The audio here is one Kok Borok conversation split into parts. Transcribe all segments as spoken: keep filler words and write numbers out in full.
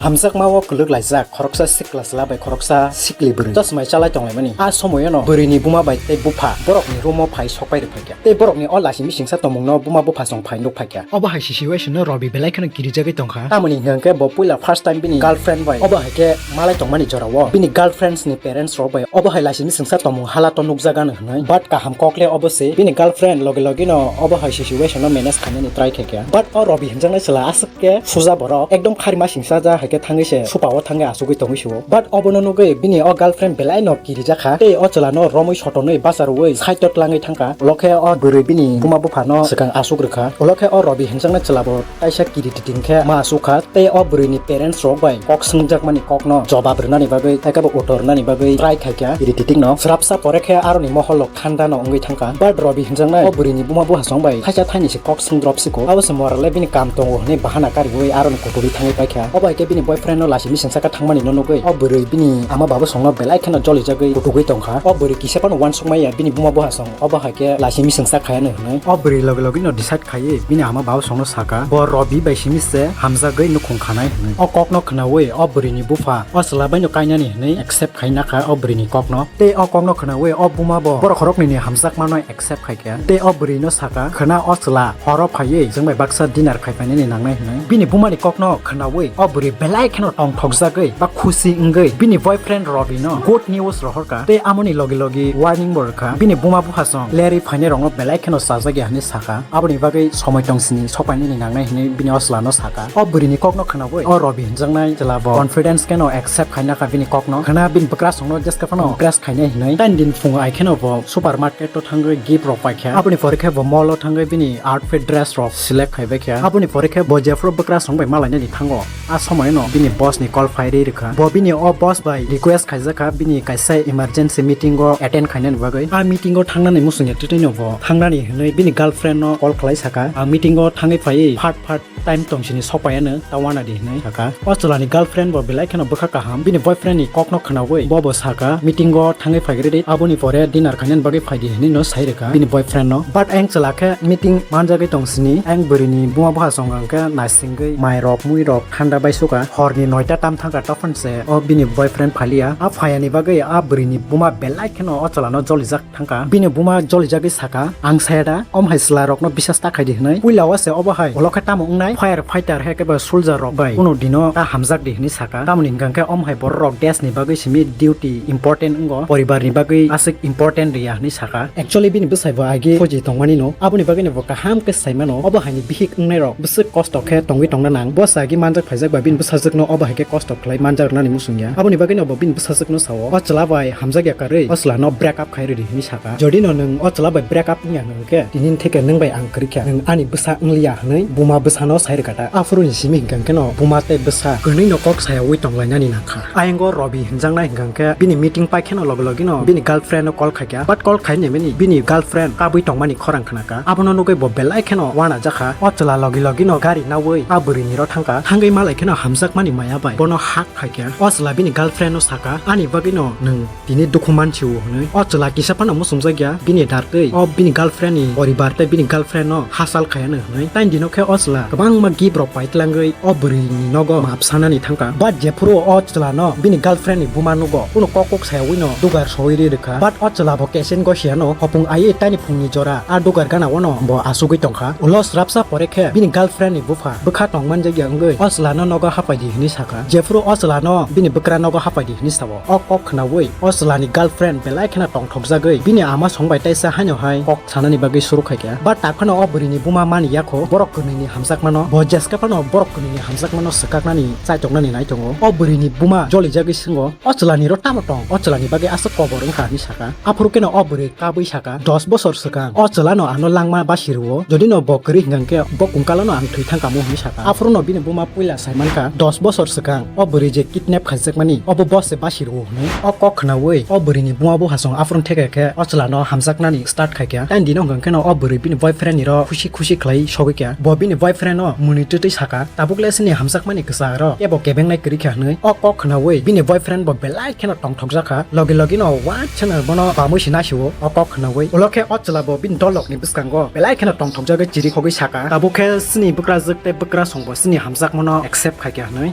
Hamjakma o kwlwk laijak khoroksa sikla chwla bai khoroksa sikli bwrwi chosmai chalai tonglaimani. A somoyono bwrwini buma bai tei bupha borokni room o phai sokpai rwphaikha. Tei borokni o lachi misingsa tongmungno buma bupha song phai nukphaikha. Obo hai situation no Robi belai kheno kirijagwi tongkha. Tamoni hwnkhe bo puila first time bini girlfriend bai obo hai khe malai tongmani jorao bini girlfriends ni parents rok bai obo hai lachi misingsa tongmung halato nukjagano hwnwi. But kaham kok le obo se bini girlfriend logi logi no obo hai situation no manage khainani try khaikha. But o Robi hwnjaknai chwla aswk khe suja borok ekdom kharima singsa ja hai khe thangwi se supa o thangwi achugwi tongwi sio. But obono nugwi bini o girlfriend belai no kirijakha tei o chwla no romwi sotonwi bacharwi side o tlangwi thangkha. Ulo khe o bwrwi bini buma bupha no swkang achuk rwkha. Ulo khe o Robi hwnjaknai chwla bo kaisa kiri titing khe ma asukha tei o bwrwini parents rok bai kok swngjakmani kokno jobab rwnani bagwi tei kebo utor rwnani bagwi try khaikha kiri titing no. Swrapsa pore khe aroni mohol rok thanda no wngwi thangkha. But Robi hwnjaknai o bwrwini buma buhasong bai khaisa thaini se kok swngdrop siko. Abo se moral le bini kam tongo hwnwi bahana kariwi aroni kutuli thangwi paikha. Obo hai khe bini boyfriend no lachi misingsa khe thangmani no nugwi o bwrwi bini ama baba songno belai kheno jolijagwi kutugwi tongkha. O bwrwi kisa phano uansukmaya bini buma buhasong. Obo hai khe lachi misingsa khayano hwnwi o bwrwi logi logi no decide khaiwi bini ama baba songno saka, bo Robi bai simi se hamjagwi nukhung khanai hwnwi. O kokno khwnawi o bwrwini bupha o chwla baino kainani hwnwi accept khai nakha o bwrwini kokno. Tei o kokno khwnawi o buma bo borok khoroknwini hamjakmano accept khaikha. Tei o bwrwino saka, khwna o chwla horo phaiwi chwng bai baksa dinner khai phainani nangnai hwnwi. Bini bumani kokno khwnawi o bwrwi belai kheno tongthokjagwi ba khusi wngwi bini boyfriend Robino good news rohorkha. Tei amoni logi logi warning bo rwkha. Bini buma buhasong lerwi phainairokno belai kheno chajakya hwnwi sakha. Aboni bagwi somoi tongsini sokpainani nangnai hwnwi bini o chwlano sakha. O bwrwini kokno khwnawi o Robi hwnjaknai chwla bo confidence kheno accept khainakha bini kokno. Khwna bini bwkrasongno jeska phano impress khainai hwnwi. Tei din phungo ai kheno bo supermarket o thangwi gift rok paikha. Aboni pore khe bo mall o thangwi bini outfit dress rok select khaibaikha. Aboni pore khe bo jephuru bwkrasong bai malainani thango. A somoino bini boss ni call phairwi rwkha. Bo bini o boss bai request khaijakha bini kaisa emergency meeting o attend khainani bagwi. A meeting o thangnani muchungya twtwino bo thangnani hwnwi bini girlfriend no call khlai saka. A meeting o thangwi phaiwi phat phat time tongsini sokpaiano ta wanadi hwnwi saka. O chwlani girlfriend bo belai kheno bwkha kaham. Bini boyfriend ni kokno khwnawi bo bo saka, meeting o thangwi phaigridi, aboni pore dinner khainani bagwi phaidi hwnwi no sai rwkha bini boyfriend no. But ayang chwla khe meeting manjagwi tongsini, ayang bwrwini buma buhasong hwnkhe naisingwi mairok muirok thanda bai suka. Horni noita tam thangkha tophon se o bini boyfriend phaliya. A phayani bagwi a bwrwini buma belai kheno o chwlano jolijak thangkha. Bini buma jolijagwi saka, "Ang saya da, om hai chwla rokno bisas ta khaidi," hwnwi. Puila o se obo hai, ulo khe tamo wngnai, fire fighter hai khe ba soldier rok bai kunu dino ta hamjak di hwnwi saka. Tamoni hwnkha khe om hai borok rok desh ni bagwi simi duty important wngo, poribar ni bagwi aswk important riya hwnwi saka. Actually bini bwsai bo agi phoji tongmani no, aboni bagwi no bo kaham khe sai mano. Obo hai ni bihik wngnai rok bwswk kosto khe tongwi tongna nang. Bo se agi manjak phaijak ba bini bwsajwk no obo hai khe kosto khlai manjak rwnani muchung ya. Aboni bagwi no bo bini bwsajwk no sao, "O chwla bai hamjak ya karwi o chwla no break up khai rwdi," hwnwi saka. Jodi no nwng o chwla bai break up wngya hwnkhe, tini theke nwng bai ang kwrwi kha, nwng ani bwsa wngliya hwnwi buma bwsa no sai rwkha ta. Aphuru ni simi hwnkha khe no buma tei bwsa kwnwi no kok sayawi tonglainani nangkha. Ayang o Robi hwnjaknai hwnkha khe bini meeting pai khe no logi logi no bini girlfriend no call khai kha. But call khai ni mani bini girlfriend kabui tongmani khorang khna kha. Abono nugwi bo belai kheno uanajakha. O chwla logi logi no gari nawi a bwrwini ro thangkha. Thangwi malai kheno hamjakmani maya bai bono hak khaikha. O chwla bini girlfriend no saka, "Ani bagwi no nwng tini dukhu mansi o," hwnwi. O chwla kisa phano muchungjakya bini dar twi o bini girlfriend ni poribar tei bini girlfriend no hachal khayano hwnwi. Taini dino khe o chwla kwbangma gift rok pai tlangwi o bwrwi ni nogo map sanani thangkha. But jephuru o chwla no bini girlfriend ni buma nugo, kunu kok kok sayawi no dugar soi ri rwkha. But o chwla bo kechen gosi ano hopung ai taini phung ni jora a dugar gana o no bo achugwi tongkha. Ulo srapsa pore khe bini girlfriend ni bupha bwkha tong manjakya wngwi o chwla no nogo hapai di hwnwi sakha. Jephuru o chwla no bini bwkra nogo hapai di hwnwi sao, o kok khnawi o chwla ni girlfriend belai kheno tongthokjagwi bini ama song bai taisa haino hai kok sanani bagwi suru khaikha. But tak phano o bwrwi ni buma mani yakho borok kwnwi ni hamjakmano, bo jeska phano borok kwnwi ni hamjakmano swkaknani chaitok nani nai tongo. O bwrwi ni buma jolijagwi swngo, "O chwla ni ro tamo tong? O chwla ni bagwi aswk kobor wngkha," hwnwi saka. Aphuru khe no o bwrwi kabwi saka, "Dos bosor swkang o chwla no ano langma basi rwo, jodi no bo kwrwi hwnkha khe bo kungkalo no ang thwi thang kamo," hwnwi saka. Aphuru no bini buma puila sai mankha, "Dos bosor swkang o bwrwi je kidnap khaijakmani, obo bo se basi rwo," hwnwi. O kok khnawi o bwrwi ni buma buhasong aphuru theke khe o chwla no hamjaknani start khaikha. Taini dino hwnkha khe no o bwrwi bini boyfriend ni ro khusi khusi khlai sogwi kha. Bo bini boyfriend no mwnwi twtwi saka, "Tabuk le sini hamjakmani kwcharo kebo kebengnai kwrwi kha," hwnwi. O kok khnawi bini boyfriend bo belai kheno tongthokjakha. Logi logi no wansano bono bamwi se nasio o kok khnawi. Ulo khe o chwla bo bini dolok ni bwskango belai kheno tongthokjagwi chiri khogwi saka, "Tabuk khe sini bwkrajwk tei bwkrasong bo sini hamjakmano accept khaikha," hwnwi.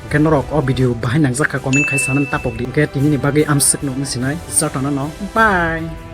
Khe norok o video bahai nangjak kha comment khai sanani tapok di. Khe tinini bagwi amswk no wngsinai. Jotono no bye.